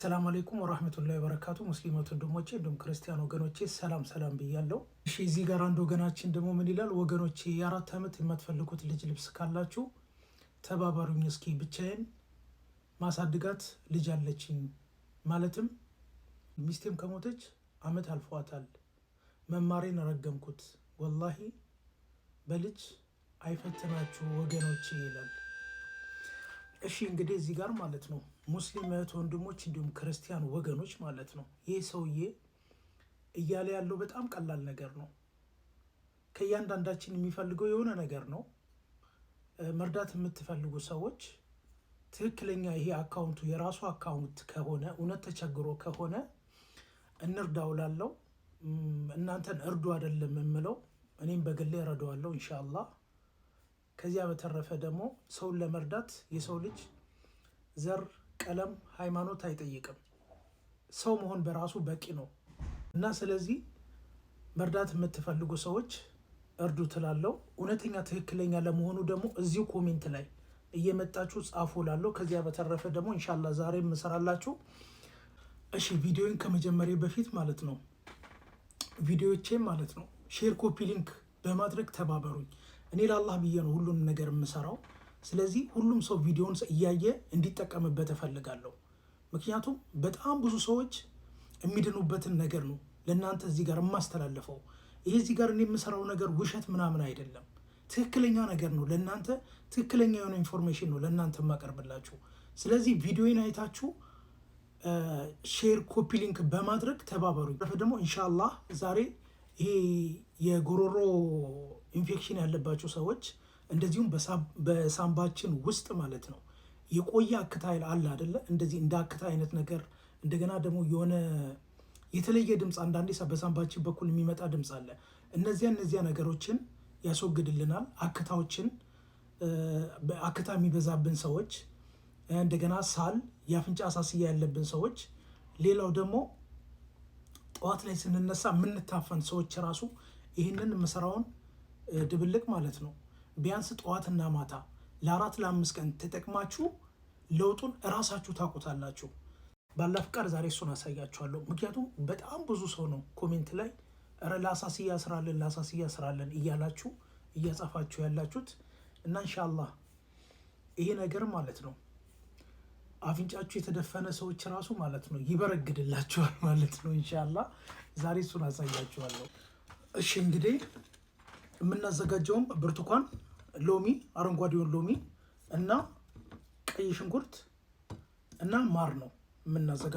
ሰላም አለይኩም ወራህመቱላሂ ወበረካቱ። ሙስሊሞች ወንድሞቼ እንዲሁም ክርስቲያን ወገኖቼ ሰላም ሰላም ብያለሁ። እሺ፣ እዚህ ጋር አንድ ወገናችን ደግሞ ምን ይላል? ወገኖቼ፣ የ4 ዓመት የማትፈልጉት ልጅ ልብስ ካላችሁ ተባበሩኝ እስኪ፣ ብቻዬን ማሳድጋት ልጅ አለችኝ። ማለትም ሚስቴም ከሞተች አመት አልፏታል። መማሬን ረገምኩት። ወላሂ በልጅ አይፈትናችሁ ወገኖቼ ይላል። እሺ፣ እንግዲህ እዚህ ጋር ማለት ነው ሙስሊም እህት ወንድሞች፣ እንዲሁም ክርስቲያን ወገኖች ማለት ነው፣ ይህ ሰውዬ እያለ ያለው በጣም ቀላል ነገር ነው። ከእያንዳንዳችን የሚፈልገው የሆነ ነገር ነው። መርዳት የምትፈልጉ ሰዎች ትክክለኛ ይሄ account ኡ የራሱ account ከሆነ፣ እውነት ተቸግሮ ከሆነ እንርዳው ላለው እናንተን እርዱ አይደለም የምለው፣ እኔም በግሌ እረዳዋለሁ ኢንሻአላህ። ከዚያ በተረፈ ደግሞ ሰውን ለመርዳት የሰው ልጅ ዘር፣ ቀለም፣ ሃይማኖት አይጠይቅም። ሰው መሆን በራሱ በቂ ነው እና ስለዚህ መርዳት የምትፈልጉ ሰዎች እርዱ ትላለው። እውነተኛ ትክክለኛ ለመሆኑ ደግሞ እዚሁ comment ላይ እየመጣችሁ ጻፉ ላለው። ከዚያ በተረፈ ደግሞ ኢንሻላ ዛሬ የምሰራላችሁ፣ እሺ፣ ቪዲዮን ከመጀመሪያ በፊት ማለት ነው ቪዲዮቼም ማለት ነው share፣ copy link በማድረግ ተባበሩኝ። እኔ ለአላህ ብዬ ነው ሁሉንም ነገር የምሰራው። ስለዚህ ሁሉም ሰው ቪዲዮን እያየ እንዲጠቀምበት እፈልጋለሁ። ምክንያቱም በጣም ብዙ ሰዎች የሚድኑበትን ነገር ነው ለእናንተ እዚህ ጋር የማስተላልፈው። ይሄ እዚህ ጋር እኔ የምሰራው ነገር ውሸት ምናምን አይደለም፣ ትክክለኛ ነገር ነው። ለእናንተ ትክክለኛ የሆነ information ነው ለእናንተ የማቀርብላችሁ። ስለዚህ ቪዲዮን አይታችሁ share፣ copy link በማድረግ ተባበሩ። ደግሞ ኢንሻአላህ ዛሬ ይሄ የጉሮሮ ኢንፌክሽን ያለባቸው ሰዎች፣ እንደዚሁም በሳምባችን ውስጥ ማለት ነው የቆየ አክታ አለ አደለ? እንደዚህ እንደ አክታ አይነት ነገር፣ እንደገና ደግሞ የሆነ የተለየ ድምፅ አንዳንዴ በሳምባችን በኩል የሚመጣ ድምፅ አለ። እነዚያ ነገሮችን ያስወግድልናል። አክታዎችን፣ አክታ የሚበዛብን ሰዎች፣ እንደገና ሳል፣ የአፍንጫ አሳስያ ያለብን ሰዎች፣ ሌላው ደግሞ ጠዋት ላይ ስንነሳ የምንታፈን ሰዎች ራሱ ይህንን የምሰራውን ድብልቅ ማለት ነው ቢያንስ ጠዋትና ማታ ለ4 ለ5 ቀን ተጠቅማችሁ ለውጡን እራሳችሁ ታውቁታላችሁ። ባላህ ፍቃድ ዛሬ እሱን አሳያችኋለሁ። ምክንያቱም በጣም ብዙ ሰው ነው comment ላይ ኧረ ለአሳስያ ስራለን፣ ለአሳስያ ስራለን እያላችሁ እያጻፋችሁ ያላችሁት። እና ኢንሻአላህ ይሄ ነገር ማለት ነው አፍንጫችሁ የተደፈነ ሰዎች ራሱ ማለት ነው ይበረግድላችኋል ማለት ነው። ኢንሻአላህ ዛሬ እሱን አሳያችኋለሁ። እሺ፣ እንግዲህ የምናዘጋጀውም ብርቱካን፣ ሎሚ፣ አረንጓዴውን ሎሚ እና ቀይ ሽንኩርት እና ማር ነው የምናዘጋጀው።